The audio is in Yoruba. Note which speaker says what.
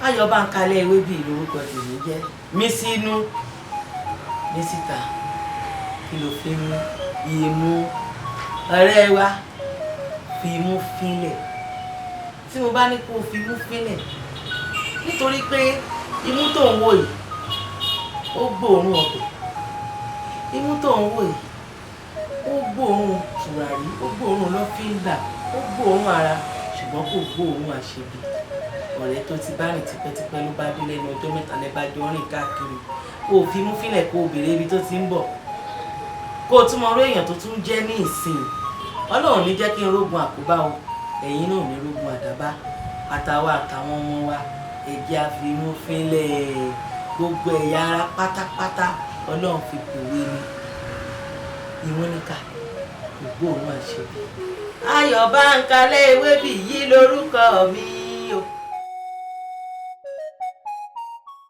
Speaker 1: Ayọ̀ Báńkálẹ̀ Ewébíyì lórúkọ tèmi jẹ́. Mí sínú, mí síta, kí ló fi mú imú? Ọ̀rẹ́ wa, fi imú fínlẹ̀. Tí mo bá ní kó o fi imú fínlẹ̀, nítorí pé imú tó ń wò yìí, ó gbóòórùn ọbẹ̀. Imú tó ń wò yìí, ó gbóòórùn tùràrí, ó gbóòórùn lọ́fíńdà, ó gbóòórùn ara, ṣùgbọ́n kò gbóòórùn àṣebi. Ọ̀rẹ́ tó ti bá rìn tipẹ́tipẹ́ ló bá dé lẹ́nu ọjọ́ mẹ́ta, lẹ́ bá jọ rìn káàkiri, kó o fi imú fínlẹ̀, kó o béèrè ibi tó ti ń bọ̀, kó o tún mọ orú èèyàn tó tún jẹ́ ní ìsìn. Ọlọ́run ní jẹ́ kí n rógun àkóbá o, ẹ̀yin náà ò ní rógun àdábá, àtàwa àtàwọn ọmọ wa. Ẹ jẹ́ á fi imú fínlẹ̀. Gbogbo ẹ̀yà ara pátápátá, Ọlọ́run fi pòwe ni. Imú níkà, kò gbóòórùn àṣebi. Ayọ̀ Báńkálẹ̀ Ewébíyì lórúkọ mi.